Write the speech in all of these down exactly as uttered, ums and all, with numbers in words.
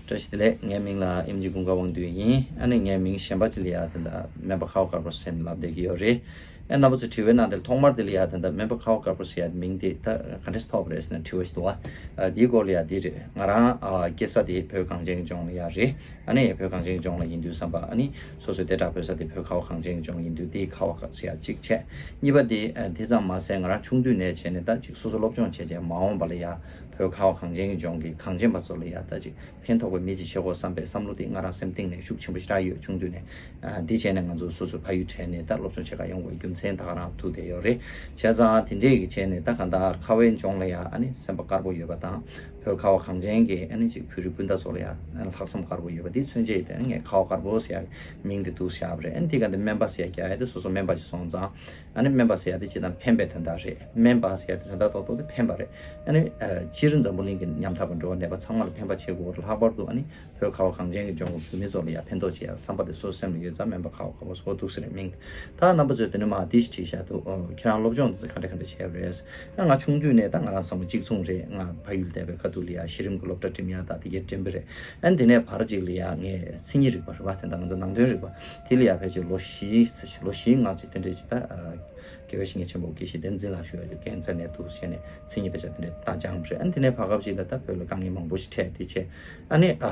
བཀྲ་ཤིས་བདེ་ལེགས། ངའི་མིང་ལ་ཨེམ་ཆི་ཀུན་དགའ་དབང་འདུས་ཡིན། ཨ་ནི་ངའི་མིང་གཞན་པ་ཅིག་ལ་ཡ་དེ་འདྲ་སྨན་པ་ཁ་བ་དཀར་པོ་ཟེར་ནས་ལབ་བསྡད་ཀྱི་ཡོད་རེད། ཨ་རྣམ་པ་ཚོས་དྲི་བའི་ནང་དེར་ཐོག་མར་དེ་ལ་ཡ་དེ་འདྲ་སྨན་པ་ཁ་བ་དཀར་པོ་ཟེར་ཡ་མིང་དེ་ད་ག་འདྲས་ཐོགས་པ་རེད་ཟེར་ན་དྲི་བ་ཞིག་འདུག་བ། ཨ་དེའི་སྐོར་ལ་ཡ་དེ་རེད། ང་རང་ཨ་སྐྱེས་ས་དེ་བོད་གངས་ཅན་གྱི་ལྗོངས་ལ་ཡ་རེད། ཨ་ནི་བོད་གངས་ཅན་གྱི་ལྗོངས་ལ་ཡིན་དུས་ཙམ་པ་ཨ་ནི་སོ་སོའི་དེ་དྲག་བོད་ས་དེ་བོད་ཁ་བ་གངས་ཅན་གྱི་ལྗོངས་ཡིན་དུས་དེའི་ཁ་བ་ཟེར་ཡ་གཅིག་བྱས། གཉིས་པ་དེ་ཨ་དེ་ཙམ་མ་ཟད་ང་རང་ཆུང་དུས་ནས་བྱས་ནས་ད་ཅིག་སོ་སོ་སློབ་སྦྱོང་བྱས་བྱས་མ་འོངས་པ་ལ་ཡ་བོད་ཁ་བ་གངས་ཅན་གྱི་ལྗོངས་ཀྱི་གངས་ཅན་པ་ཚོ་ལ་ཡ་ད་ཅིག་ཕན་ཐོགས་པའི་མི་ཅིག་བྱེད་དགོས་བསམ་པའི་བསམ་བློ་དེ་ང་རང་སེམས་གཏིང་ནས་ཤུགས་ཆེན་པོ་ཞེ་དྲག་ཡོད། ཆུང་དུས་ནས། ཨ་འདི་བྱས་ནས་ང་ཚོ་སོ་སོའི་ཕ་ཡུལ་བྲལ་ནས་ད་སློབ་སྦྱོང་བྱེད་ག་ཡོང་དགོས་རྒྱུ་མཚན་ད་ག་རང་ཐུག་བསྡད་ཡོད་རེད། བྱས་ཙང་དེ་འདྲས་ཀྱི་བྱས་ནས་ད་ག་ད་ཁ་བའི་ལྗོངས་ལ་ཡ་ཨ་ནི་སེམས་པ་དཀར་པོ་ཡོད་པ་དང་། བོད་ཁ་བ་གངས་ཅན་གྱི་ཨ་ནི་ཅིག་བོད་རིགས་སྤུན་ཟླ་ཚོ་ལ་ཡ་ཨ་ནི་ལྷག་བསམ་དཀར་པོ་ཡོད་པ་འདི་མཚོན་བྱེད་དེ་ངས་ཁ་བ་དཀར་པོ་ཟེར་ཡ་མིང་དེ་འདུག་བཞག་པ་རེད། ཨ་ནི་དེ་ག་འདི་སྨན་པ་ཟེར་ཡ་རྒྱག་ཡ་དེ་སོ་སོ་སྨན་པ་ཞིག་སོང་ཙང་། ཨ་ནི་སྨན་པ་ཟེར་ཡ་དེ་སྤྱིར་བཏང་ཕན་པའི་དོན་དག་རེད། སྨན་པ་ཟེར་ཡ་དེ་དོན་དག་ཏོག་ཏོག་དེ་ཕན་པ་རེད། ཨ་ནི་ཨ་སྤྱིར་འཛམ་བུ་གླིང་གི་ཉམ་ཐག་པ་འགྲོ་བ་ནད་པ་ཚང་མ་ལ་ཕན་པ་བྱེད་དགོས་པ་ལྷག་པར་དུ་ཨ་ནི་བོད་ཁ་བ་གངས་ཅན་གྱི་ལྗོངས་ཀྱི་བོད་མི་ཚོ་ལ་ཡ་ཕན་ཐོགས་བྱེད་ཡ་བསམ་པ་དེ་སོ་སོ་སེམས་ལ་ཡོད་ཙང་སྨན་པ་ཁ་བ་དཀར་པོ་ཟེར་འདུག་ཟེར་རེད་མིང་། ད་རྣམ་པ་ཚོས་དེ་ནས་མ་དེ་ཞིག་བྲིས་བཞག་འདུག་ཨོ། ཁྱེད་རང་སློབ་སྦྱོང་དེ་ཚོ་ག་འདྲ་ག་འདྲ་བྱས་པ་རེད། ཨ་ང་ཆུང་དུས་ནས་ད་ང་རང་ཚང་མ་གཅིག་མཚུངས་རེད། ང་ཕ་ཡུལ་བསྡད་པའི་ཁ་ཐུག་ལ་ཡ་གཞི་རིམ་གྱི་སློབ་གྲྭ་འགྲིམ་ཡ་ད་དེ་གའི་འགྲིམ་པ་རེད། ཨ་ནི་དེ་ནས་བར་ཅིག་ལ་ཡ་ངས་མཚན་ཉིད་རིག་པ་རེད་བ། དེ་འདྲ་ང་ཚོ་ནང་དོན་རིག་པ་དེ་ལ་ཡ་ཕལ་ཆེར་ལོ་བཞི་ཙམ་ཞིག་ལོ་བཞི་ལྔ་ཙམ་དེ་འདྲ་ཅིག་ད་ཨ་དགེ་བའི་བཤེས་གཉེན་ཆེན་པོ་དགེ་བཤེས་བསྟན་འཛིན་ལགས་ཞུ་བ་ཡོད། རྒན་རྩ་ནས་འདུག་བྱས་ནས་མཚན་ཉིད་དཔེ་ཆ་དེ་འདྲ་བཏང་སྦྱངས་པ་རེད། ཨ་ནི་དེ་ནས་བར་སྐབས་ཅིག་ལ་ད་བོད་ལ་དཀའ་ངལ་མང་པོ་ཞིག་འཕྲད་དེ་བྱས། ཨ་ནི་ཨ་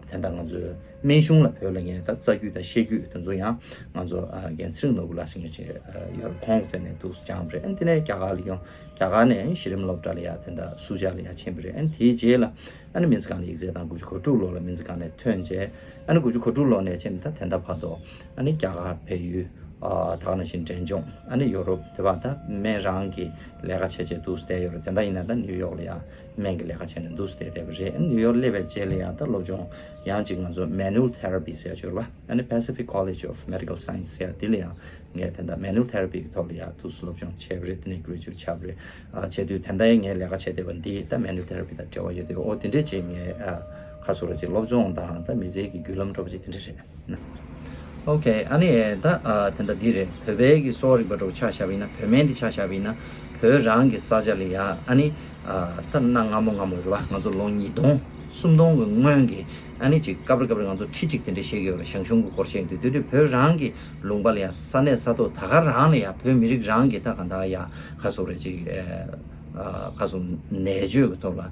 དེ་འདྲ་ང་ཚོའི་སྨན་གཞུང་ལ་བོད་ལ་ངས་ད་རྩ་རྒྱུད་དང་བཤད་རྒྱུད་དེ་ཚོ་ཡང་ང་ཚོ་ཨ་རྒན་ཚེ་རིང་ནོར་བུ་ལགས་ཟེར་མཁན་ཅིག་ཨ་ཡོད་རེད། ཁོང་རྩ་ནས་འདུག་སྦྱངས་པ་རེད། ཨ་ནི་དེ་ནས་རྒྱ་གར་ལ་ཡོང་། རྒྱ་གར་ནས་གཞི་རིམ་སློབ་གྲྭ་ལ་ཡ་དེ་འདྲ་སུ་ཇཱ་ལ་ཡ་ཕྱིན་པ་རེད། ཨ་ནི་དེའི་རྗེས་ལ་ཨ་ནི་སྨན་རྩིས་ཁང་ལ་ཡིག་ཚད་དང་དགུ་བཅུ་གོ་དྲུག་ལོ་ལ་སྨན་རྩིས་ཁང་ནས་ཐོན་རྗེས། ཨ་ནི་དགུ་བཅུ་གོ་དྲུག་ལོ་ནས་ཕྱིན་ད་དེ་འདྲ་བར་དུ་ཨ་ནི་རྒྱ་གར་བལ་ཡུལ་ཨ་ད་ག་ནང་བཞིན་འབྲས་ལྗོངས་ཨ་ནི་ཡོ་རོབ་དེ་བར་ད་སྨན་རང་གི་ལས་ཀ་བྱས་བྱས་འདུག་སེ་བསྡད་ཡོད་རེད། དེ་འདྲ་ཡིན་ན་ད་ནིའུ་ཡོག་ལ་ཡ་སྨན་གྱི་ལས་ཀ་བྱས་ནས་འདུག་སེ་བསྡད་བསྡད་པ་རེད། ཨ་ནི་ནིའུ་ཡོག་སླེབས་པའི་རྗེས་ལ་ཡང་ད་སློབ་སྦྱོང་ཡང་ཅིག་ང་ཚོ་Manual Therapy ཟེར་ཡ་ཅིག་ཡོད་རེད་བ། ཨ་ནི་Pacific College of Medical Science ཟེར་ཡ་དེ་ལ་ཡང་ངས་དེ་འདྲ་Manual Therapy གི་ཐོག་ལ་ཡ་འདུག་སེ་སློབ་སྦྱོང་བྱས་པ་རེད། དེ་ནས་Graduate ཆགས་པ་རེད། ཨ་བྱས་དུས་དེ་འདྲ་ངས་ལས་ཀ་བྱས་བསྡད་པ་འདི་ད་Manual Therapy དང་འབྲེལ་བ་ཡོད་དུས་ཨོ་དེ་འདྲས་བྱས་ངས་ཨ་ཁ་སོ་ར་ཅིག་སློབ་སྦྱོང་དང་ད་མི་ཚེ་གི་བརྒྱུད་ལམ་འདྲ་པོ་ཅིག་དེ་འདྲས་རེད། ཨོ་ཁེ། ཨ་ནི་ད་ཨ་དེ་འདྲ་འདི་རེད། བོད་པའི་གི་གསོ་བ་རིག་པ་འདྲ་པོ་ཆ་བཞག་པ་ཡིན་ན་བོད་སྨན་འདི་ཆ་བཞག་པ་ཡིན་ན་བོད་རང་གི་ས་ཆ་ལ་ཡ་ཨ་ནི་ཨ་ད་གནའ་སྔ་མོ་སྔ་མོ་རེད་བ། ང་ཚོ་ལོ་ཉིས་སྟོང་སུམ་སྟོང་གི་སྔོན་གྱི་ཨ་ནི་ཅིག་སྐབས་རེ་སྐབས་རེ་ང་ཚོ་ཁྲིད་ཅིག་དེ་འདྲ་བཤད་ཀྱི་ཡོད་རེད། ཞང་ཞུང་གི་སྐོར་བཤད་ཡོང་དུས་དེ་དུས་བོད་རང་གི་ལུང་པ་ལ་ཡ་ས་གནས་ས་ཐོག་ད་ག་རང་ལ་ཡ་བོད་མི་རིགས་རང་གི་ད་ག་ད་ཡ་ཁ་སོ་རེ་ཅིག་ཨ་ཁ་སོ་ནད་བཅོས་ཀྱི་ཐོག་ལ་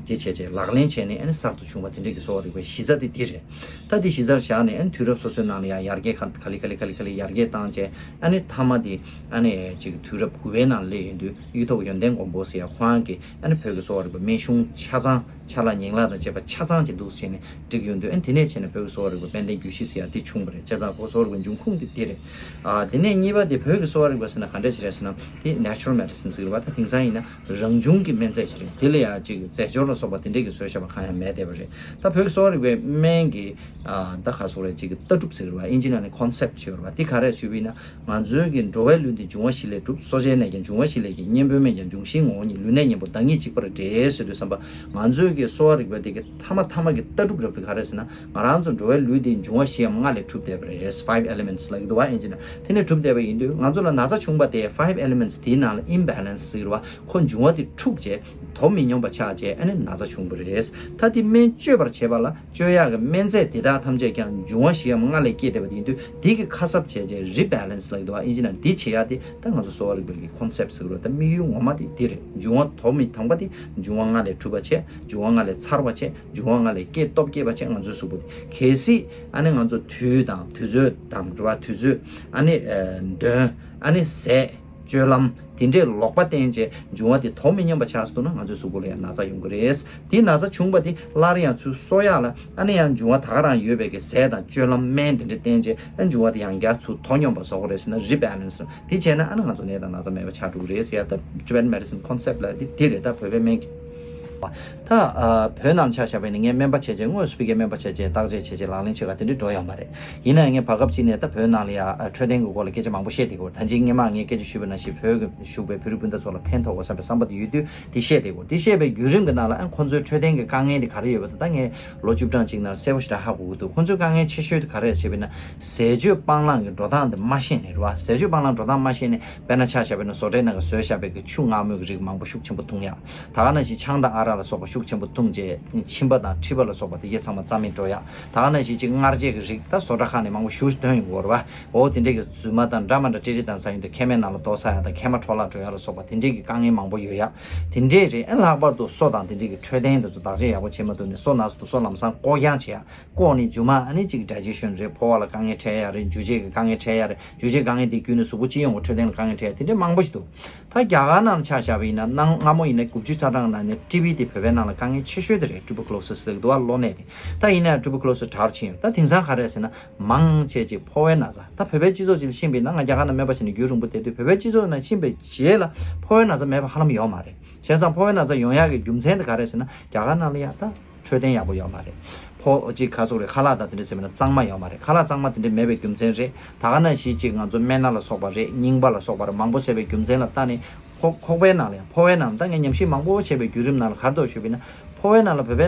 དེ་བྱས་བྱས་ལག་ལེན་བྱས་ནས་ཨ་ནི་གསར་དུ་བྱུང་བ་དེ་འདྲས་ཀྱི་གསོ་བ་རིག་པའི་གཞི་རྩ་དེ་འདི་རེད། ད་དེ་གཞི་རྩར་བཞག་ནས་ཨ་ནི་དུས་རབས་སོ་སོའི་ནང་ལ་ཡང་ཡར་རྒྱས་ག་ག་ལེ་ག་ལེ་ག་ལེ་ག་ལེ་ཡར་རྒྱས་བཏང་བྱས། ཨ་ནི་མཐའ་མ་དེ་ཨ་ནི་ཅིག་དུས་རབས་དགུ་པའི་ནང་སླེབས་ཡོང་དུས་གཡུ་ཐོག་ཡོན་ཏན་མགོན་པོ་ཟེར་ཡ་ཁོ་རང་གིས་ཨ་ནི་བོད་ཀྱི་གསོ་བ་རིག་པའི་སྨན་གཞུང་ཆ་ཚང་ཆ་ལག་ཉིང་ལག་དང་བཅས་པ་ཆ་ཚང་ཅིག་འདུག་སེ་བྱས་ནས་བསྒྲིགས་ཡོང་དུས། ཨ་ནི་དེ་ནས་བྱས་ནས་བོད་ཀྱི་གསོ་བ་རིག་པའི་དཔལ་ལྡན་རྒྱུད་བཞི་ཟེར་ཡ་དེ་བྱུང་བ་རེད། བྱས་ཙང་བོད་གསོ་བ་རིག་པའི་འབྱུང་ཁུངས་དེ་དེ་རེད། ཨ་དེ་ནས་གཉིས་པ་དེ་བོད་ཀྱི་གསོ་བ་རིག་པ་ཟེར་ན་ག་འདྲ་ཞིག་རེད་ཟེར་ན་དེ་Natural Medicine ཟེར་གི་རེད་བ། ད་དེང་སང་ཡིན་ན་རང་བྱུང་གི་སྨན་རྫས་ཤིག་རེད། དེ་ལ་ཡ་ཅིག་རྫས་སྦྱོར་ལ་སོགས་པ་དེ་འདྲས་ཀྱི་བཟོས་བཞག་པ་གང་ཡང་མེད་བསྡད་པ་རེད། ད་བོད་ཀྱི་གསོ་བ་རིག་པའི་སྨན་གྱི་ཨ་ད་ག་སོགས་རེད་ཅིག་ལྟ་གྲུབ་ཟེར་གི་རེད་བ། ཨིན་ཇི་ནང་ནས་Concept ཟེར་གི་རེད་བ། དེ་ག་རེ་ཞུས་པ་ཡིན་ན། ང་ཚོའི་གི་འགྲོ་བའི་ལུས་འདི་འབྱུང་བ་བཞི་ལས་གྲུབ། གསོ་བྱའི་ནད་ཀྱང་འབྱུང་བ་བཞི་ལས་སྐྱེ། གཉེན་པོའི་སྨན་ཀྱང་འབྱུང་བཞིའི་ངོ་བོ་ཉིད། ལུས་ནད་གཉེན་པོ་བདག་ཉིད་གཅིག་པ་རེད་ཟེར་དུས་ཙམ་པ། ང་ཚོའི་གི་གསོ་བ་རིག་པ་འདི་གི་མཐའ་མ་མཐའ་མ་གི་ལྟ་གྲུབ་རབ་ཏུ་ག་རེ་ཟེར་ན། ང་རང་ཚོ་འགྲོ་བའི་ལུས་འདི་འབྱུང་བ་བཞི་འམ་ལྔ་ལས་གྲུབ་བསྡད་པ་རེད། Five elements ལབ་ཀྱི་འདུག་བ་ཨིན་ཇི་ནང་། དེ་ནས་གྲུབ་བསྡད་པ་ཡིན་དུས་ང་ཚོ་ལ་ན་ཚ་བྱུང་པ་དེ་Five elements དེའི་ནང་ལ་Imbalance ཟེར་གི་རེད་བ། ཁོ་འབྱུང་བ་དེ་འཁྲུགས་བྱས་དོ་མི་སྙོམས་པ་ཆགས་བྱས་ཨ་ནི་ན་ཚ་བྱུང་བ་རེད། ད་དེ་སྨན་བཅོས་པར་བྱེད་པ་ལ་བཅོས་ཡག་གི་སྨན་རྫས་དེ་དག་ཐམས་ཅད་ཀྱང་འབྱུང་བ་བཞི་འམ་ལྔ་ལས་སྐྱེས་བསྡད་པ་ཡིན་དུས། དེ་གི་ཁ་གསབ་བྱས་རྗེས་Rebalance ལབ་ཀྱི་འདུག་བ་ཨིན་ཇི་ནང་། འདི་བྱེད་ཡག་དེ་ད་ང་ཚོ་གསོ་བ་རིག་པའི་གི་Concept ཟེར་གི་རེད། ད་དམིགས་ཡུལ་ངོ་མ་དེ་འདི་རེད། འབྱུང་བ་དོ་མི་དང་པ་དེ་འབྱུང་བ་ལྔ་ལས་གྲུབ་པ་བྱས། འབྱུང་བ་ལྔ་ལས་འཚར་བ་བྱས། འབྱུང་བ་ལྔ་ལས་སྐྱེ་སྟོབས་སྐྱེས་པ་བྱས། ང་ཚོའི་གཟུགས་པོ་དེ་གལ་སྲིད་ཨ་ནི་ང་ཚོ་དུས་དང་དུས་ཚོད་དང་རེད་བ། དུས་ཚོད་ཨ་ནི་ཨ་གདོན་ཨ་ནི་ཟས། སྤྱོད་ལམ་དེ་འདྲའི་ལོག་པ་བསྟེན་བྱས་འབྱུང་བ་དེ་དོ་མི་སྙོམས་པ་ཆགས་སོང་ན་ང་ཚོའི་གཟུགས་པོ་ལ་ཡང་ན་ཚ་ཡོང་གི་རེད། དེ་ན་ཚ་བྱུང་བ་དེ་སླར་ཡང་ཚུར་གསོ་ཡག་ལ་ཨ་ནི་ཡང་འབྱུང་བ་ད་ག་རང་ཡོད་པའི་གི་ཟས་དང་སྤྱོད་ལམ་སྨན་དེ་འདྲ་བསྟེན་བྱས་ཨ་འབྱུང་བ་དེ་ཡང་བསྐྱར་ཚུར་དོ་སྙོམས་པ་བཟོ་གི་རེད་ཟེར་ན་Rebalance ལ། དེ་བྱས་ན་ཨ་ནི་ང་ཚོ་ནད་དང་ན་ཚ་མེད་པ་ཆགས་འགྲོ་གི་རེད་ཟེར་ཡ། ད་Tibetan Medicine Concept ལ་དེ་དེ་རེད། ད་བོད་པའི་སྨན་གྱི། ད་ཨ་བོད་ནང་ཆ་བཞག་པ་ཡིན་ན་ངས་སྨན་པ་བྱས་བྱས་དངོས་སུ་ཕ་གིའི་སྨན་པ་བྱས་བྱས་བརྟག་དཔྱད་བྱས་བྱས་ལག་ལེན་བྱེད་ག་དེ་འདྲ་འགྲོ་ཡོད་མ་རེད། ཡིན་ན་ཡང་ངས་བར་སྐབས་གཅིག་ནས་ད་བོད་ནང་ལ་ཡ་ཨ་འཕྲོད་བསྟེན་གྱི་སྐོར་ལ་སྐད་ཆ་མང་པོ་བཤད་བསྡད་ཀྱི་ཡོད་རེད། ད་ཅིག་སྔོན་མ་ངས་སྐད་ཆ་ཞུས་པ་ནང་བཞིན་བོད་ཀྱི་བཞུགས་པའི་བོད་རིགས་སྤུན་ཟླ་ཚོ་ལ་ཕན་ཐོགས་པ་བསམ་པའི་བསམ་པ་དེ་ཡོད་དུས་དེ་བཤད་བསྡད་ཀྱི་ཡོད་རེད། དེ་བཤད་པའི་བརྒྱུད་རིམ་གྱི་ནང་ལ་ཨ་ཁོང་ཚོའི་འཕྲོད་བསྟེན་གྱི་དཀའ་ངལ་དེ་ག་རེ་ཡོད་པ་དེ་ད་ངས་ལོ་བཅུ་གྲངས་གཅིག་ནང་གསལ་པོ་ཞེ་དྲག་ཧ་གོ་གི་འདུག་ཁོང་ཚོའི་དཀའ་ངལ་ཆེ་ཤོས་དེ་ག་རེ་རེད་ཟེར་བ་ཡིན་ན། ཟས་སྤྱོད་སྤང་བླང་གི་འགྲོ་སྟངས་དེ་མ་ཤེས་ནས་རེད་བ། ཟས་སྤྱོད་སྤང་བླང་འགྲོ་སྟངས་མ་ཤེས་ནས་དཔེར་ན་ཆ་བཞག་པ་ཡིན་ན་བཟོ་གྲྭའི་ནང་གི་བཟོས་བཞག་པའི་གི་ཆུ་མངར་མོའི་གི་རིགས་མང་པོ་ཤུགས་ཆེན་པོ་འཐུང་ཡག་ད་ག་ནང་བཞིན་ཆང་དང་ཨ་ ལ་སོགས་པ་ཤུགས་ཆེན་པོ་འཐུང་རྗེས་མཆིན་པ་དང་མཁྲིས་པ་ལ་སོགས་པ་དེ་གས་ཚང་མ་རྩ་མེད་འགྲོ་ཡ། ད་ག་ནང་བཞིན་ཅིག་མངར་ཆས་ཀྱི་རིགས་ད་བཟོ་གྲྭ་ཁག་ནས་མང་པོ་ཞེ་པོ་ཐོན་ཡོང་གི་ཡོད་རེད་བ། འོ་དེ་འདྲས་ཀྱི་རྫུན་མ་དང་འདྲ་མ་འདྲ་སྤྲད་རྗེས་དང་ས་ཡོང་དུས་མཁལ་མའི་ནང་ལ་རྡོ་ཟ་ཡ་དང་མཁལ་མ་འཕྲོ་བརླག་འགྲོ་ཡ་ལ་སོགས་པ་དེ་འདྲས་ཀྱི་དཀའ་ངལ་མང་པོ་ཡོད་ཡ། དེ་འདྲས་རེད། ཨ་ལྷག་པར་དུ་སོ་དང་དེ་འདྲས་ཀྱི་འཕྲོད་བསྟེན་དེ་ཚོ་བདག་གཅེས་ཡག་པོ་བྱེད་མ་ཐུབ་ནས་སོ་ན་ཚོ་སོ་ལམ་སང་བཀོག་རྐྱང་བྱེད་ཡ། བཀོག་ནས་མཇུག་མ་ཨ་ནི་གཅིག་ཌའི་ཇེ་ཤན་རེད། ཕོ་བ་ལ་དཀའ་ངལ་འཕྲད་ཡ་རེད། འཇུ་བྱེད་ཀྱི་དཀའ་ངལ་འཕྲད་ཡ་རེད། འཇུ་བྱེད་དཀའ་ངལ་དེ་བརྒྱུད་ནས་གཟུགས་པོ་སྤྱི་ཡོངས་ཀྱི་འཕྲོད་བསྟེན་ལ་དཀའ་ངལ་འཕྲད་ཡ་དེ་འདྲས་མང་པོ་ཞིག་འདུག་ད་རྒྱ་གར་ནང་ལ་ཆ་བཞག་པ་ཡིན་ན་གནའ་སྔ་མོ་ཡིན་ན་དགུ་བཅུ་ཆ་གྲངས་ནང་ནས་ཊི་བི་དེ་བོད་པའི་ནང་ལ་དཀའ་ངལ་ཆེ་ཤོས་དེ་རེད། ཊུ་བར་ཀུ་ལོ་སིས་ཟེར་གི་འདུག་བ། གློ་ནད་དེ། ད་ཡིན་ན་ཡང་ཊུ་བར་ཀུ་ལོ་སིས་དྲག་རུ་ཕྱིན་ཡོད། ད་དེང་སང་ག་རེ་ཟེར་ན་མང་ཆེ་ཅིག་ཕོ་བའི་ན་ཚ། ད་བོད་པའི་སྤྱི་ཚོགས་ཅིག་ལ་ཕྱིན་པ་ཡིན་ན་ང་རྒྱ་གར་ནང་སྨན་པ་བྱས་ནས་རྒྱུན་རིང་པོ་བསྡད་དུས་བོད་པའི་སྤྱི་ཚོགས་ནང་ཕྱིན་པའི་རྗེས་ལ་ཕོ་བའི་ན་ཚ་མེད་པ་ཧ་ལམ་ཡོད་མ་རེད། བྱས་ཙང་ཕོ་བའི་ན་ཚ་ཡོང་ཡག་གི་རྒྱུ་མཚན་དེ་ག་རེ་ཟེར་ན་རྒྱ་གར་ནང་ལ་ཡང་ད་འཕྲོད་བསྟེན་ཡག་པོ་ཡོད་མ་རེད། ཕོ་གཅིག་ག་ཚོད་རེད། ཁ་ལག་དང་དེ་འདྲ་བྱས་པ་ན་གཙང་མ་ཡོད་མ་རེད། ཁ་ལག་གཙང་མ་དེ་འདྲ་མེད་པའི་རྒྱུ་མཚན་རེད། ད་ག་ནང་བཞིན་གཅིག་ང་ཚོ་སྨན་སྣ་ལ་སོགས་པ་རེད། རྙིང་པ་ལ་སོགས་པ་རེད། མང་པོ་བཟས་པའི་རྒྱུ་མཚན་ལ་བལྟས་ནས་ཁོག་ཁོག་པའི་ནང་ལ་ཡང་ཕོ་བའི་ནང་ལ་ད་ངས་ཉམས་ཞིབ་མང་པོ་བྱས་པའི་བརྒྱུད་རིམ་ནང་ལ་ག་རེ་འདུག་ཞུས་པ་ཡིན་ན་ཕོ་བའི་ནང་ལ་བོད་པའི་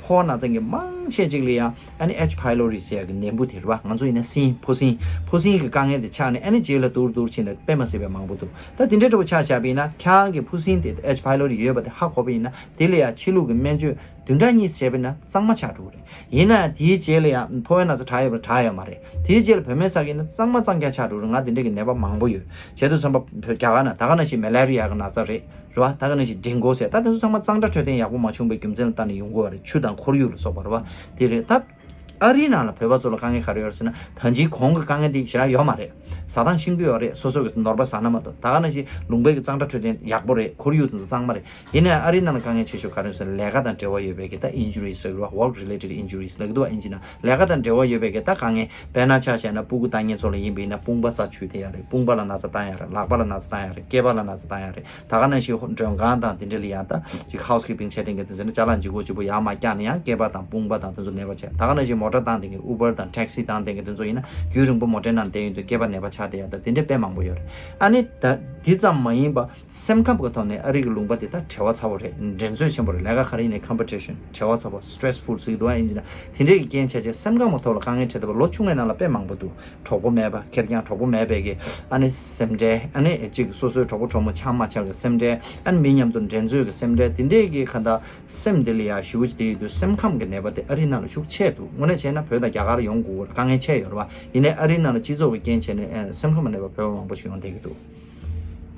ཕོ་བ་ན་ཚ་གི་མང་ཆེ་ཅིག་ལ་ཡང་ཨ་ནི་ཨེཆ་ཕའི་ལོ་རི་ཟེར་ཡག་གི་ནད་འབུ་དེ་རེད་བ། ང་ཚོ་ཡིན་ན་སྲིན་ཕོ་སྲིན་ཕོ་སྲིན་གི་དཀའ་ངལ་དེ་ཆགས་ནས་ཨ་ནི་རྗེས་ལ་སྡུག་རུ་སྡུག་རུ་ཕྱིན་ནས་དཔེ་མ་སྲིད་པའི་མང་པོ་འདུག་ད་དེ་འདྲའི་འདྲ་པོ་ཆ་བཞག་པ་ཡིན་ན་ཁྱེད་རང་གི་ཕོ་སྲིན་དེ་ཨེཆ་ཕའི་ལོ་རི་ཡོད་པ་དེ་ཧ་གོ་བ་ཡིན་ན་དེ་ལ་ཡང་ཕྱི་ལུགས་ཀྱི་སྨན་བཅོས་བདུན་ཕྲག་གཉིས་བྱས་པ་ཡིན་ན་གཙང་མ་ཆགས་འགྲོ་གི་རེད། ཡིན་ན་ཡང་དེའི་རྗེས་ལ་ཡང་ཕོ་བའི་ན་ཚ་དྲག་ཡོད་པ་དྲག་ཡོད་མ་རེད། དེའི་རྗེས་ལ་བུད་མེད་ཟ་གི་ཡིན་ན་གཙང་མ་གཙང་རྐྱང་ཆགས་འགྲོ་གི་རེད། ང་དེ་འདྲ་གི་ནད་པ་མང་པོ་ཡོད། བྱས་དུས་ཙམ་པ་བོད་རྒྱ་གར་ན་ད་ག་ནང་བཞིན་མེ་ལེ་རི་ཡ་གི་ན་ཚ་རེད། རེད་བ། ད་ག་ནང་བཞིན་ཌེང་གུ་ཟེར། ད་དེ་ཚོ་ཚང་མ་གཙང་སྦྲ་འཕྲོད་བསྟེན་ཡག་པོ་མ་བྱུང་བའི་རྒྱུ་མཚན་ལ་བལྟས་ནས་ཡོང་གི་ཡོད་རེད། ཆུ་དང་ཁོར་ཡུག་ལ་སོགས་པ་རེད་བ། དེ་རེད། ད་ཨ་རིའི་ནང་ལ་བོད་པ་ཚོ་ལ་དཀའ་ངལ་ག་རེ་ཡོད་རེད་ཟེར་ན་ད་ཅིག་གོང་གི་དཀའ་ངལ་དེ་ཞེ་དྲག་ཡོད་མ་རེད། ཟ་སྟངས་ཤིན་ཏུ་ཡོད་རེད། སོ་སོ་གི་ནོར་བ་ཟ་ན་མ་གཏོགས། ད་ག་ནང་བཞིན་ལུང་པའི་གི་གཙང་སྦྲ་འཕྲོད་བསྟེན་ཡག་པོ་རེད། ཁོར་ཡུག་དེ་ཚོ་གཙང་མ་རེད། ཡིན་ནའང་ཨ་རིའི་ནང་ལ་དཀའ་ངལ་ཆེ་ཤོས་ག་རེ་ཡོད་ཟེར་ན་ལས་ཀ་དང་འབྲེལ་བ་ཡོད་པའི་གི་ད་ཨིན་ཇུ་རི་ཟེར་གི་རེད་བ། Work related injuries ལབ་གི་འདུག་བ་ཨིན་ཇི་ནང་། ལས་ཀ་དང་འབྲེལ་བ་ཡོད་པའི་གི་ད་དཀའ་ངལ། དཔེར་ན་ཆ་བཞག་ན་སྤུ་གུ་ལྟ་མཁན་ཚོ་ལ་ཡིན་པ་ཡིན་ན་དཔུང་པ་རྩ་ཆུ་བསྡད་ཡ་རེད། དཔུང་པ་ལ་ན་ཚ་བཏང་ཡ་རེད། ལག་པ་ལ་ན་ཚ་བཏང་ཡ་རེད། སྐེད་པ་ལ་ན་ཚ་བཏང་ཡ་རེད། ད་ག་ནང་བཞིན་མགྲོན་ཁང་དང་དེ་འདྲ་ལ་ཡང་ད་ཅིག་ཧའུ་སི་ཀིབ་པིང་བྱས་བསྡད་མཁན་དེ་ཚོ་ནི་ཅ་ལག་ལྗིད་ཁོག་ལྗིད་པོ་ཡར་མར་བཀྱགས་ནས་ཡང་སྐེད་པ་དང་དཔུང་པ་དང་དེ་ཚོ་ནད་པ་ཆགས། ད་ག་ནང་བཞིན་མོ་ཊ་བཏང་བསྡད་མཁན་Uber་དང་Taxi་བཏང་བསྡད་མཁན་དེ་ཚོ་ཡིན་ན་རྒྱུན་རིང་པོ་མོ་ཊའི་ནང་བསྡད་ཡོང་དུས་སྐེད་པ་ནད་པ་ཆགས་བསྡད་ཡ་ད་དེ་འདྲ་དཔེ་མང་པོ་ཡོད་རེད། ཨ་ནི་ད་འདི་ཙམ་མ་ཡིན་པ་སེམས་ཁམས་ཀྱི་ཐོག་ནས་ཨ་རི་གི་ལུང་པ་དེ་ད་བྲེལ་བ་ཚ་པོ་རེད། འགྲན་རྩོད་ཆེན་པོ་རེད། ལས་ཀ་ག་རེ་ཡིན་ནའི་competition བྲེལ་བ་ཚ་པོ་stressful་ཟེར་གི་འདུག་ཨ་ཨིན་ཇི་ནང་། དེ་འདྲས་ཀྱི་རྐྱེན་བྱས་རྗེས་སེམས་ཁམས་ཀྱི་ཐོག་ལ་དཀའ་ངལ་འཕྲད་བསྡད་པ་ལོ་ཆུང་བའི་ནང་ལ་དཔེ་མང་པོ་འདུག་གྲོགས་པོ་མེད་པ། ཁེར་རྐྱང་གྲོགས་པོ་མེད་པའི་གི་ཨ་ནི་སེམས་ཁྲལ། ཨ་ནི་གཅིག་སོ་སོའི་གྲོགས་པོ་གྲོགས་མོ་ཆགས་མ་ཆགས་ཀྱི་སེམས་ཁྲལ། ཨ་ནི་མི་མཉམ་དུ་འགྲན་རྩོད་ཀྱི་སེམས་ཁྲལ། དེ་འདྲས་ཀྱི་ག་ད་སེམས་དེ་ལ་ཡ་ཞེ་པོ་ཅིག་དེ་ཡོད་དུས་སེམས་ཁམས་ཀྱི་ནད་པ་དེ་ཨ་རིའི་ནང་ལ་ཤུགས་ཆེ་འདུག་དངོས་གནས་བྱས་ན་བོད་དང་རྒྱ་གར་ཡོང་དགོས་དཀའ་ངལ་ཆེ་ཡོད་རེད་བ། ཡིན་ནའི་ཨ་རིའི་ནང་ལ་སྤྱི་ཚོགས་ཀྱི་རྐྱེན་བྱས་ནས་ཨ་སེམས་ཁམས་ཀྱི་ནད་པ་བོད་པ་མང་པོ་ཞིག་ཡོང་བསྡད་ཀྱི་འདུག་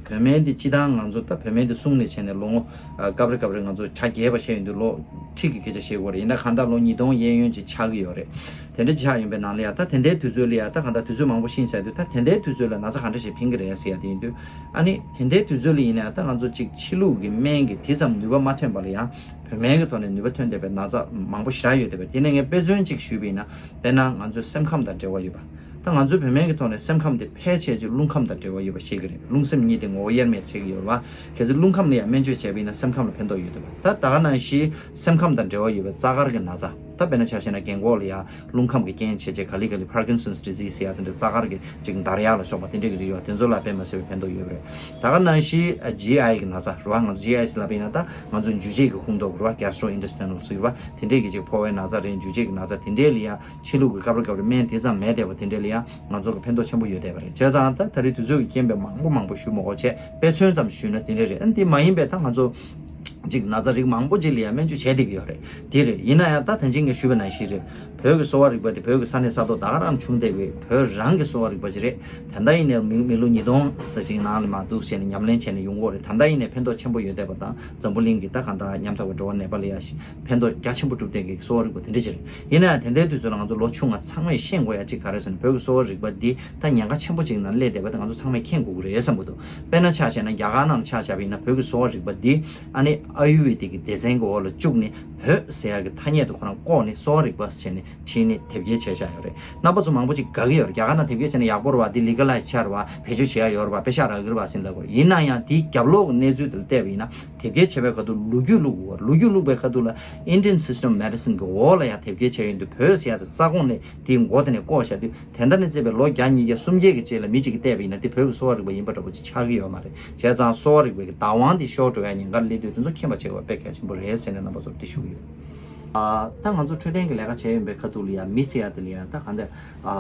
བོད་སྨན་དེ་སྤྱི་བཏང་ང་ཚོ་ད་བོད་སྨན་དེ་གསུངས་ནས་བྱས་ནས་ལོ་ངོ་ཨ་སྐབས་རེ་སྐབས་རེ་ང་ཚོ་གྲ་རྒྱས་པ་བཤད་ཡོང་དུས་ལོ་ཁྲི་གི་སྐད་ཆ་བཤད་དགོས་རེད། ཡིན་ན་གང་ལྟར་ལོ་ཉིས་སྟོང་གཡས་གཡོན་ཅིག་ཆགས་ཀྱི་ཡོད་རེད། དེ་འདྲ་ཆགས་ཡོང་པའི་ནང་ལ་ཡ་ད་དེ་འདྲའི་དུས་ཚོད་ལ་ཡ་ད་གང་ལྟར་དུས་ཚོད་མང་པོ་ཕྱིན་ཚར་དུས་ད་དེ་འདྲའི་དུས་ཚོད་ལ་ན་ཚ་གང་འདྲ་ཞིག་ཕན་གི་རེད་ཟེར་ཡ་དེ་ཡིན་དུས། ཨ་ནི་དེ་འདྲའི་དུས་ཚོད་ལ་ཡིན་ན་ཡང་ད་ང་ཚོ་གཅིག་ཕྱི་ལུགས་ཀྱི་སྨན་གྱི་དེ་ཙམ་ནུས་པ་མ་ཐོན་པ་ལ་ཡང་བོད་སྨན་གྱི་ཐོག་ནས་ནུས་པ་ཐོན་བསྡད་པའི་ན་ཚ་མང་པོ་ཞེ་དྲག་ཡོད་བསྡད་པ་རེད། དེ་ནས་ངས་དཔེ་མཚོན་གཅིག་ཞུས་པ་ཡིན་ན་དཔེར་ན་ང་ཚོའི་སེམས་ཁམས་དང་འབྲེལ་བ་ཡོད་པ། ད་ང་ཚོའི་བོད་སྨན་གྱི་ཐོག་ནས་སེམས་ཁམས་དེ་ཕལ་ཆེར་ཅིག་རླུང་ཁམས་དང་འབྲེལ་བ་ཡོད་པ་ཤེས་ཀྱི་རེད། རླུང་སེམས་གཉིས་དེ་ངོ་བོ་དབྱེར་མེད་ཤེས་ཀྱི་ཡོད་རེད་བ། གལ་སྲིད་རླུང་ཁམས་ལ་ཡང་སྨན་བཅོས་བྱས་པ་ཡིན་ན་སེམས་ཁམས་ལ་ཕན་ཐོགས་ཡོད་བསྡད་པ། ད་ད་ག་ནང་བཞིན་སེམས་ཁམས་དང་འབྲེལ་བ་ཡོད་པའི་རྩ་དཀར་གྱི་ན་ཚ། ད་དཔེར་ན་ཆ་བཞག་ན་རྒན་གོག་ལ་ཡང་རླུང་ཁམས་ཀྱི་རྐྱེན་བྱས་རྗེས་ག་ལེ་ག་ལེ་Parkinson's disease ཟེར་ཡ་དེ་འདྲ་རྩ་དཀར་གྱི་ཅིག་འདར་ཡག་ལ་སོགས་པ་དེ་འདྲ་གི་རིགས་ཡོད་པ་དེ་ཚོ་ལ་དཔེ་མ་སྲིད་པའི་ཕན་ཐོགས་ཡོད་པ་རེད། ད་ག་ནང་བཞིན་ཨ་ཇི་ཨའི་གི་ན་ཚ་རེད་བ། ང་ཚོ་ཇི་ཨའི་ཟེར་ལབ་པ་ཡིན་ན་ད་ང་ཚོ་འཇུ་བྱེད་ཀྱི་ཁོངས་གཏོགས་རེད་བ། Gastrointestinal ཟེར་བ་དེ་འདྲས་ཀྱི་ཅིག་ཕོ་བའི་ན་ཚ་རེད། འཇུ་བྱེད་ཀྱི་ན་ཚ་དེ་འདྲས་ལ་ཡང་ཕྱི་ལུགས་ཀྱི་སྐབས་རེ་སྐབས་རེ་སྨན་དེ་ཙམ་མེད་བསྡད་པ་དེ་འདྲས་ལ་ཡང་ང་ཚོ་གི་ཕན་ཐོགས་ཆེན་པོ་ཡོད་བསྡད་པ་རེད། བྱས་ཙང་ད་ད་རེས་དུས་ཚོད་ཀྱི་རྐྱེན་པས་མང་པོ་མང་པོ་ཞུ་མ་དགོས་བྱས་དཔེ་མཚོན་ཙམ་ཞུས་ན་དེ་འདྲས་རེད། ཨ་ནི་དེ་མ་ཡིན་པའི་ད་ང་ཚོ་ཅིག་ན་ཚ་རིགས་མང་པོ་ཅིག་ལ་ཡང་སྨན་བཅོས་བྱས་བསྡད་ཀྱི་ཡོད་རེད། དེ་རེད། ཡིན་ན་ཡང་ད་ད་ཅིང་ངས་ཞུས་པ་ནང་བཞིན་རེད། བོད་ཀྱི་གསོ་བ་རིག་པ་དེ་བོད་ཀྱི་ས་གནས་ས་ཐོག་ད་ག་རང་བྱུང་བསྡད་པའི་བོད་རང་གི་གསོ་བ་རིག་པ་ཅིག་རེད། ད་ལྟ་ཡིན་ནའི་མི་མི་ལོ་ཉིས་སྟོང་ཙམ་ཅིག་ནང་ལ་མ་འདུག་བྱས་ནས་ཉམས་ལེན་བྱས་ནས་ཡོང་གི་ཡོད་རེད། ད་ལྟ་ཡིན་ནའི་ཕན་ཐོགས་ཆེན་པོ་ཡོད་བསྡད་པ་དང་འཛམ་བུ་གླིང་གི་ད་གང་ལྟར་ཉམ་ཐག་པའི་འགྲོ་བ་ནད་པ་ལ་ཡང་ཕན་ཐོགས་རྒྱ་ཆེན་པོ་སྒྲུབ་བསྡད་མཁན་གྱི་གསོ་བ་རིག་པ་དེ་འདྲ་ཅིག་རེད། ཡིན་ན་ཡང་དེ་འདྲའི་དུས་ཚོད་ལ་ང་ཚོ་ལོ་ཆུང་བ་ཚང་མས་ཤེས་དགོས་ཡ་གཅིག་ག་རེ་ཟེར་ན་བོད་ཀྱི་གསོ་བ་རིག་པ་འདི་ད་ཉེན་ཁ་ཆེན་པོ་ཅིག་ནང་སླེབས་བསྡད་པ་དེ་ང་ཚོ་ཚང་མས་མཁྱེན་དགོས་ཀྱི་རེད་བསམ་གྱི་འདུག་དཔེར་ན་ཆ་བཞག་ན་རྒྱ་གར་ནང་ལ་ཆ་བཞག་པ་ཡིན་ན་བོད་ཀྱི་གསོ་བ་རིག་པ་འདི་ཨ་ནི་ཨ་ཡུར་ཝེ་དིག་གི་སྡེ་ཚན་གྱི་འོག་ལ་བཅུག་ནས་བོད་ཟེར་ཡ་གི་ཐ་སྙད་དེ་ཁོ་རང་བཀོག་ནས་གསོ་བ་རིག་པ་ཟེར་ནས་བྲིས་ནས་དེབ་སྐྱེལ་བྱས་བཞག་ཡོད་རེད། རྣམ་པ་ཚོ་མང་པོ་ཅིག་དགའ་གི་ཡོད་རེད། རྒྱ་གར་ནང་དེབ་སྐྱེལ་བྱས་ན་ཡག་པོ་རེད་བ། འདི་ལི་ག་ལའི་ཛི་བྱས་རེད་བ། བེད་སྤྱོད་བྱེད་ཡ་ཡོད་རེད་བ། པེ་ཤག་རག་གི་རེད་བ་ཟེར་ལབ་དགོས་རེད། ཡིན་ན་ཡང་དེའི་རྒྱབ་ལོགས་ཀྱི་གནས་ཚུལ་དེ་ལ་བལྟས་པ་ཡིན་ན། དེབ་སྐྱེལ་བྱས་པའི་ཁ་ཐུག་ལོ་རྒྱུས་བླུགས་དགོས། ལོ་རྒྱུས་བླུགས་པའི་ཁ་ཐུག་ལ་Indian System of Medicine གི་འོག་ལ་ཡང་དེབ་སྐྱེལ་བྱས་ཡོང་དུས་བོད་ཟེར་ཡ་དེ་རྩ་དགོངས་ནས་དེའི་མགོ་དེ་ནས་བཀོག་བཞག་དུས་དེ་འདྲ་ནས་བརྩིས་པའི་ལོ་བརྒྱ་ཉིས་བརྒྱ་སུམ་བརྒྱ་གི་རྗེས་ལ་མི་གཅིག་གིས་བལྟས་པ་ཡིན་ན་དེ་བོད་ཀྱི་གསོ་བ་རིག་པ་ཡིན་པ་འདྲ་པོ་ཅིག་ཆགས་ཀྱི་ཡོད་མ་རེད། བྱས་ཙང་གསོ་བ་རིག་པའི་གི་བདག་དབང་དེ་ཤོར་འགྲོ་ཡ་ཉེན་ཁར་སླེབས་དུས་དེ་ཚོ་མཁྱེན་པ་བྱེད་དགོས་པ་དཔེ་གལ་ཆེན་པོ་རེད་ཟེར་ནས་རྣམ་པ་ཚོར་འདི་ཞུ་གི་ཡོད། ཨ་ད་ང་ཚོ་འཕྲོད་བསྟེན་གྱི་ལས་ཀ་བྱས་ཡོང་པའི་ཁ་ཐུག་ལ་ཡ་མི་ཟེར་ཡ་དེ་ལ་ཡ་ད་གང་ལྟར་ཨ་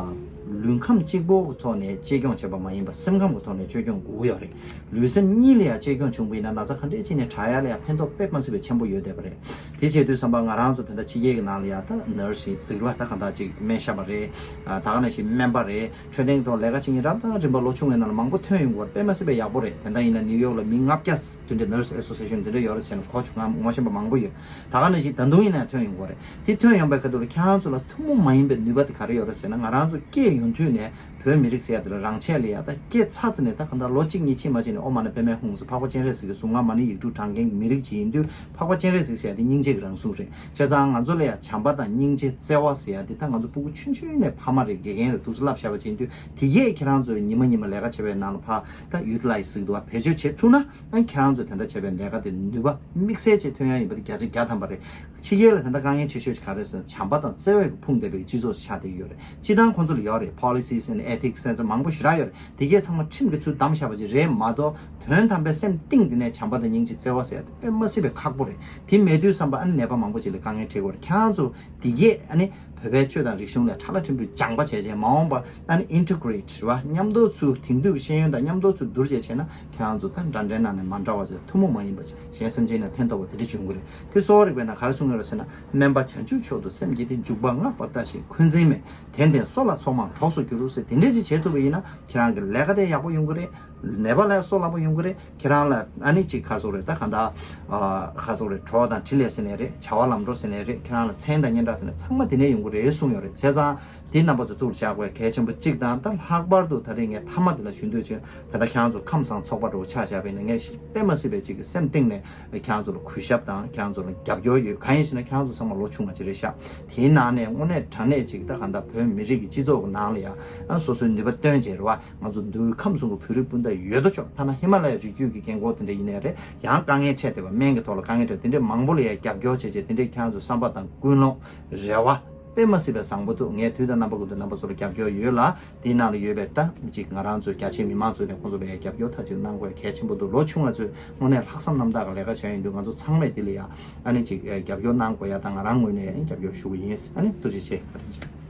ལུས་ཁམས་གཅིག་པོ་གི་ཐོག་ནས་གཅེས་སྐྱོང་བྱེད་པ་མ་ཡིན་པ་སེམས་ཁམས་ཀྱི་ཐོག་ནས་གཅེས་སྐྱོང་དགོས་ཀྱི་ཡོད་རེད། ལུས་སེམས་གཉིས་ལ་ཡ་གཅེས་སྐྱོང་བྱུང་པ་ཡིན་ན་ན་ཚ་ག་འདྲས་ཅིག་ནས་དྲག་ཡ་ལ་ཡ་ཕན་ཐོགས་དཔེ་མ་སྲིད་པའི་ཆེན་པོ་ཡོད་བསྡད་པ་རེད། དེ་བྱེད་དུས་ཙམ་པ་ང་རང་ཚོ་དེ་འདྲ་ཕྱི་རྒྱལ་གྱི་ནང་ལ་ཡ་ད་ནར་སི་ཡིན་ཟེར་བ་ད་གང་ལྟར་ཅིག་སྨན་ཞབས་པ་རེད། ཨ་ད་ག་ནང་བཞིན་སྨན་པ་རེད། འཕྲོད་བསྟེན་གྱི་ཐོག་ལས་ཀ་བྱེད་མཁན་རབ་དང་རིམ་པ་ལོ་ཆུང་བའི་ནང་ལ་མང་པོ་ཐོན་ཡོང་གི་ཡོད་རེད། དཔེ་མ་སྲིད་པའི་ཡག་པོ་རེད། དེ་འདྲ་ཡིན་ན་ནིའུ་ཡོག་ལ་མི་ལྔ་བརྒྱ་དེ་འདྲའི་ནར་སི་ཨེ་སོ་སི་ཨེ་ཤན་དེ་འདྲ་ཡོད་རེད་ཟེར་ནས་གོ་བྱུང་། ང་ངོ་ཤེས་པ་མང་པོ་ཡོད། ད་ག་ནང་བཞིན་ད་དུང་ཡིན་ན་ཐོན་ཡོང་གི་ཡོད་རེད། དེ་ཐོན་ཡོང་པའི་ཁ་ཐུག་ལ་ཁྱེད་རང་ཚོ་ལ་ཐུན་མོང་མ་ཡིན་པའི་ནུས་པ་དེ་ག་རེ་ཡོད་རེད་ཟེར་ན། ང་རང་ཚོ་སྐྱེས་ཡོང་དུས་ནས་བོད་མི་རིགས་ཟེར་ཡ་དེ་ལ་རང་ཆས་ལ་ཡ་ད་སྐྱེས་ཚར་ཚར་ནས་ད་གང་ལྟར་ལོ་གཅིག་གཉིས་ཕྱིན་མ་ཕྱིན་ནས་ཨོ་མ་ན་པད་མའི་ཧཱུྃ་ཟེར། འཕགས་པ་སྤྱན་རས་གཟིགས་ཀྱི་གཟུངས་སྔགས་མ་ཎི་ཡིག་དྲུག་བགྲང་མཁན་གྱི་མི་རིགས་ཅིག་ཡིན་དུས། འཕགས་པ་སྤྱན་རས་གཟིགས་ཟེར་ཡ་དེ་སྙིང་རྗེ་གི་རང་གཟུགས་རེད། བྱས་ཙང་ང་ཚོ་ལ་ཡ་བྱམས་པ་དང་སྙིང་རྗེ་བརྩེ་བ་ཟེར་ཡ་དེ་ད་ང་ཚོ་སྤུ་གུ་ཆུང་ཆུང་ནས་ཕ་མ་རེད། དགེ་རྒན་རེད། འདུག་སེ་བསླབ་བཞག་པ་ཅིག་ཡིན་དུས། དེ་གས་ཁྱེད་རང་ཚོས་ཉི་མ་ཉི་མ་ལས་ཀ་བྱེད་པའི་ནང་ལ་ཕར་ད་ཡུ་ཊི་ལའི་ཛི་ཟེར་གྱི་འདུག་བ། བེད་སྤྱོད་བྱེད་ཐུབ་ན། ཨ་ཁྱེད་རང་ཚོས་དེ་འདྲ་བྱས་པའི་ལས་ཀ་དེ་ནུས་པ་དམིགས་བསལ་ཅིག་ཐོན་ཡ་ཡིན་པ་དེ་བརྒྱ་ཆ་བརྒྱ་ཐམ་པ་རེད། ཕྱི་རྒྱལ་ལ་དེ་འདྲ་དཀའ་ངལ་ཆེ་ཤོས་ཅིག་ག་རེ་ཟེར་ན། བྱམས་པ་དང་བརྩེ་བས་ཕུང་བསྡད་པའི་སྤྱི་ཚོགས་ཤིག་ཆགས་བསྡད་ཀྱི་ཡོད་རེད། སྤྱི་བཏང་ཁོང་ཚོ་ལ་ཡོད་རེད། པོ་ལི་སི་ཟེར་ན་ཨེ་ཐིག་སི་ཟེར་ན་མང་པོ་ཞེ་དྲག་ཡོད་རེད། དེ་གས་ཚང་མ་ཁྲིམས་ཀྱིས་ཚུར་བསྡམས་བཞག་པ་ཅིག་རེད་མ་གཏོགས། དོན་དམ་པའི་སེམས་གཏིང་འདི་ནས་བྱམས་པ་དང་སྙིང་རྗེ་བརྩེ་བ་ཟེར་ཡ་དེ་དཔེ་མ་སྲིད་པའི་ཁག་པོ་རེད། དེ་མེད་དུས་ཙམ་པ་ཨ་ནི་ནད་པ་མང་པོ་ཅིག་ལ་དཀའ་ངལ་འཕྲད་ཀྱི་ཡོད་རེད། ཁྱེད་རང་ཚོ་དེ་གས་ཨ་ནི་བོད་པའི་ཆོས་དང་རིག་གཞུང་ལ་ཁྲ་ལ་ཕྲན་བུ་སྦྱངས་པ་བྱས་རྗེས། མ་འོངས་པར་ཨ་ནི་ཨིན་ཊི་གྷི་རེ་ཊི་རེད་བ། མཉམ་དུ་ཚུར་དེང་དུས་ཀྱི་ཤེས་ཡོན་དང་མཉམ་དུ་ཚུར་བསྡུར་བྱས་བྱས་ན། ཁྱེད་རང་ཚོ་ད་འདྲ་འདྲའི་ནང་ནས་མ་འདྲ་བ་ཅིག་ཐུན་མོང་མ་ཡིན་པ་ཅིག་གཞན་སེམས་ཅན་ལ་ཕན་ཐོགས་པ་དེ་འདྲ་བྱུང་གི་རེད། དེ་གསོ་བ་རིག་པའི་ནང་ག་རེ་གསུང་གི་ཡོད་རེད་ཟེར་ན། སྨན་པ་བྱང་ཆུབ་མཆོག་ཏུ་སེམས་བསྐྱེད་དེ། འཇུག་པ་བསྔགས་པར་ལྟ་ཞིང་འཁོན་འཛིན་མེད། དེ་ལྡན་གསོ་ལ་ཚོགས་མང་གྲོགས་སུ་འགྱུར་ཟེར། དེ་འདྲ་ཅིག་བྱེད་ཐུབ་པ་ཡིན་ན། ཁྱེད་རང་གི་ལས་ཀ་དེ་ཡག་པོ་ཡོང་གི་རེད། ནད་པ་ལ་གསོ་སླ་པོ་ཡོང་གི་རེད། ཁྱེད་རང་ལ་ཨ་ནི་ཅིག་ག་རེ་ཟེར་དགོས་རེད། ད་གང་ལྟར་ཨ་ག་རེ་ཟེར་དགོས་རེད། གྲོགས་དང་འཕྲིན་ལས་ཟེར་ནའི་རེད། བྱ་བ་ལམ་འགྲོ་ཟེར་ནའི་རེད། ཁྱེད་རང་ལ་མཚན་དང་སྙན་གྲགས་ཟེར་ནའི་ཚང་མ་དེ་ནས་ཡོང་གི་རེད་གསུངས་ཡོད་རེད། བྱས་ཙང་དེ་རྣམ་པ་ཚོ་ཐུགས་ལ་བཞག་དགོས་གལ་ཆེན་པོ་གཅིག་དང་། ད་ལྷག་པར་དུ་ད་རེས་ངས་མཐའ་མ་དེ་ལ་ཞུ་འདོད་བྱུང་། ད་ལྟ་ཁྱེད་རང་ཚོ་ཁམས་བཟང་ཚོགས་པ་འདྲ་བོ་ཆགས་བཞག་པ་ཡིན་ན། ངས་དཔེ་མ་སྲིད་པའི་ཅིག་གི་སེམས་གཏིང་ནས་ཁྱེད་རང་ཚོ་ལ་གུས་ཞབས་དང་ཁྱེད་རང་ཚོ་ལ་རྒྱབ་སྐྱོར་ཡོད། གང་ཡིན་ཞེ་ན། ཁྱེད་རང་ཚོ་ཚང་མ་ལོ་ཆུང་བ་ཅིག་རེད་ཤག་དེའི་ནང་ནས་དངོས་གནས་དྲང་གནས་ཅིག་ད་གང་ལྟར་བོད་མི་རིགས་ཀྱི་སྤྱི་ཚོགས་ཀྱི་ནང་ལ་ཡང་ཨ་སོ་སོའི་ནུས་པ་བཏོན་བྱས་རེད་བ། ང་ཚོ་འདུལ་ཁམས་གསུམ་གྱི་བོད་རིགས་སྤུན་ཟླ་ཡོད་དོ་ཅོག་ཐ་ན་ཧི་མ་ལ་ཡའི་རི་རྒྱུད་ཀྱི་རྒན་འཁོགས་དེ་འདྲ་ཡིན་ནའི་རེད། ཡང་དཀའ་ངལ་འཕྲད་བསྡད་པ། སྨན་གྱི་ཐོག་ལ་དཀའ་ངལ་འཕྲད། དེ་འདྲའི་མང་པོ་ལ་ཡང་རྒྱབ་སྐྱོར་བྱས་བྱས། དེ་འདྲའི་ཁྱེད་རང་ཚོའི་བསམ་པ་དང་ཀུན་སློང་རེ་བ་དཔེ་མ་སྲིད་པའི་བཟང་པོ་འདུག་ངས་དུས་དང་རྣམ་པ་ཀུན་ཏུ་རྣམ་པ་ཚོ་ལ་རྒྱབ་སྐྱོར་ཡོད་ལ། དེའི་ནང་ལ་ཡོད་པའི་ད་ཅིག་ང་རང་ཚོའི་རྒྱ་ཆེའི་མི་མང་ཚོས་ནས་ཁོང་ཚོ་ལ་ཡང་རྒྱབ་སྐྱོར་མཐའ་གཅིག་ཏུ་གནང་དགོས་གལ་ཆེན་པོ་འདུག་ལོ་ཆུང་བ་ཚོས་དངོས་གནས་ལྷག་བསམ་རྣམ་དག་གི་ལས་ཀ་བྱས་ཡོང་དུས། ང་ཚོ་ཚང་མས་དེ་ལ་ཡང་ཨ་ནི་ཅིག་རྒྱབ་སྐྱོར་གནང་དགོས་ཡ་དང་། ང་རང་ངོས་ནས་རྒྱབ་སྐྱོར་ཞུ་གི་ཡིན། ཨ་ནི་ཐུགས་རྗེ་ཆེ། བཀའ་དྲིན་ཆེ།